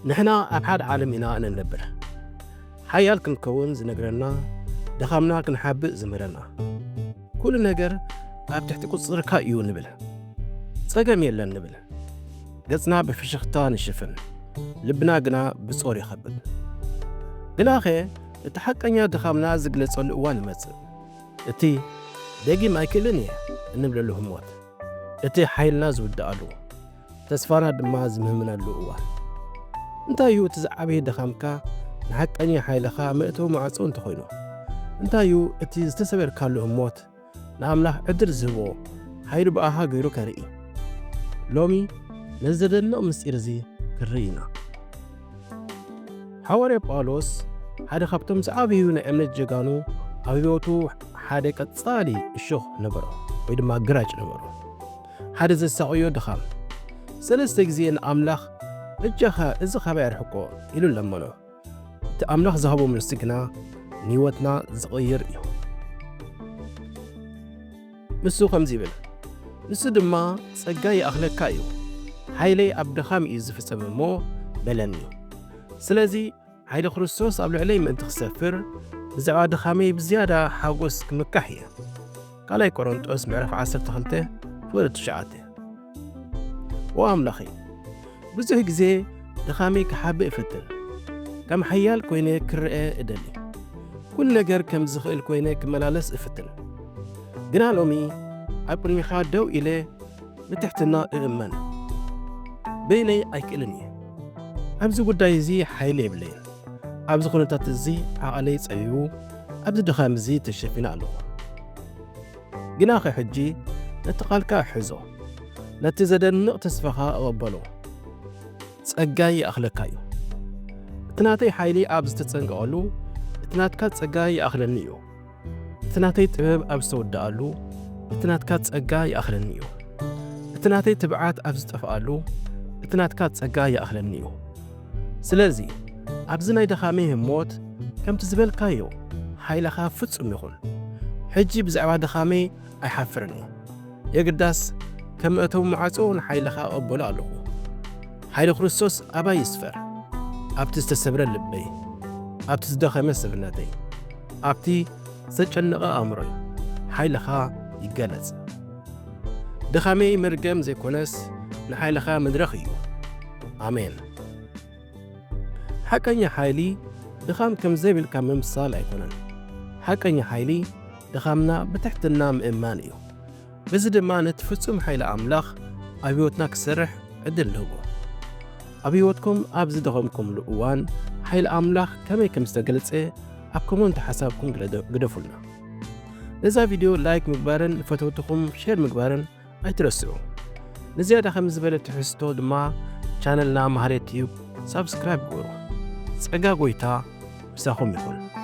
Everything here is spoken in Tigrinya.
ንሕና ኣብ ሓደ ዓለም ኢና እንነብር። ሓያል ክንከውን ዝነግረና፣ ድኻምና ክንሓብእ ዝምህረና፣ ኩሉ ነገር ኣብ ትሕቲ ቁጽጽርካ እዩ ንብል። ጸገም የለን ንብል። ገጽና ብፍሽኽታ ንሽፍን፣ ልብና ግና ብጾር ይኸብብ። ግናኸ እቲ ሓቀኛ ድኻምና ዝግለጸሉ እዋን ይመጽእ። እቲ ደጊም ኣይክእልን እየ እንብለሉ ህሞት፣ እቲ ሓይልና ዝውድኣሉ፣ ተስፋና ድማ ዝምህምነሉ እዋን። እንታይ እዩ እቲ ዝዓበየ ድኻምካ ንሓቀኛ ሓይልኻ መእተዊ ማዕጾ እንተኾይኑ? እንታይ እዩ እቲ ዝተሰበርካሉ ህሞት ንኣምላኽ ዕድል ዝህቦ ሓይሉ ብኣኻ ገይሩ ከርኢ? ሎሚ ነዚ ዘደንቕ ምስጢር እዚ ክንርኢ ኢና። ሓዋርያ ጳውሎስ ሓደ ካብቶም ዝዓበዩ ናይ እምነት ጀጋኑ ኣብ ህይወቱ ሓደ ቀጻሊ እሾኽ ነበሮ ወይ ድማ ግራጭ ነበሮ። ሓደ ዘሳቕዮ ድኻም። ሰለስተ ግዜ ንኣምላኽ በጃኻ እዚ ካባይ ኣርሕቆ ኢሉ ለመኖ። እቲ ኣምላኽ ዝሃቦ መልሲ ግና ንህይወትና ዝቕይር እዩ። ንሱ ከምዚ ይብል፣ ንሱ ድማ ጸጋ ይኣኽለካ እዩ፣ ሓይለይ ኣብ ድኻም እዩ ዝፍጸም እሞ በለኒ። ስለዚ ሓይሊ ክርስቶስ ኣብ ልዕለይ ምእንቲ ክሰፍር ብዛዕባ ድኻመይ ብዝያዳ ሓጎስ ክምካሕ እየ። ካልኣይ ቆሮንጦስ ምዕራፍ ዓሰርተ ክልተ ፍቕዲ ትሽዓተ። ኦ ኣምላኸይ፣ ብዙሕ ግዜ ድኻመይ ክሓብእ እፍትን፣ ከም ሓያል ኮይነ ክረአ እደሊ፣ ኩሉ ነገር ከም ዝኽእል ኮይነ ክመላለስ እፍትን። ግና ሎሚ ኣብ ቅድሚኻ ደው ኢለ ብትሕትና እእመን። በይነይ ኣይክእልን እየ። ኣብዚ ጉዳይ እዚ ሓይሊ የብለይን። ኣብዚ ኩነታት እዚ ዓቐለይ ጸቢቡ፣ ኣብዚ ድኻም እዚ ተሸፊነ ኣለኹ። ግናኸ ሕጂ ነቲ ቃልካ እሕዞ፣ ነቲ ዘደንቕ ተስፋኻ እቐበሎ። ጸጋይ ይኣኽለካ እዩ። እቲ ናተይ ሓይሊ ኣብ ዝተጸንቀቐሉ፣ እቲ ናትካ ጸጋ ይኣኽለኒ እዩ። እቲ ናተይ ጥበብ ኣብ ዝተወደኣሉ፣ እቲ ናትካ ጸጋ ይኣኽለኒ እዩ። እቲ ናተይ ትብዓት ኣብ ዝጠፍኣሉ፣ እቲ ናትካ ጸጋ ይኣኽለኒ እዩ። ስለዚ ኣብዚ ናይ ድኻመይ ህሞት፣ ከምቲ ዝበልካዮ፣ ሓይልኻ ፍጹም ይኹን። ሕጂ ብዛዕባ ድኻመይ ኣይሓፍርን እየ። የግዳስ ከም መእተዊ ማዕጾ ንሓይልኻ እቐበሎ ኣለኹ። ሓይሊ ክርስቶስ ኣባይ ይስፈር። ኣብቲ ዝተሰብረ ልበይ፣ ኣብቲ ዝደኸመ ሰብነተይ፣ ኣብቲ ዘጨነቐ ኣእምሮይ ሓይልኻ ይገለጽ። ድኻመይ መርገም ዘይኮነስ ንሓይልኻ መድረኽ እዩ። ኣሜን። ሓቀኛ ሓይሊ ድኻም ከም ዘይብልካ ምምሳል ኣይኮነን። ሓቀኛ ሓይሊ ድኻምና ብትሕትና ምእማን እዩ። በዚ ድማ ነቲ ፍጹም ሓይሊ ኣምላኽ ኣብ ህይወትና ክሰርሕ ዕድል ንህቦ። ኣብ ህይወትኩም ኣብ ዝደኸምኩምሉ እዋን ሓይሊ ኣምላኽ ከመይ ከም ዝተገልጸ ኣብ ኮመንት ሓሳብኩም ግለደ-፣ ግደፉልና። ነዛ ቪድዮ ላይክ ምግባርን ንፈተውትኹም ሼር ምግባርን ኣይትረስዑ። ንዝያዳ ከም ዝበለ ትሕዝቶ ድማ ቻነልና ማህሌት ቲዩብ ሳብስክራይብ ግበሩ። ጸጋ ጎይታ ምሳኹም ይኹን።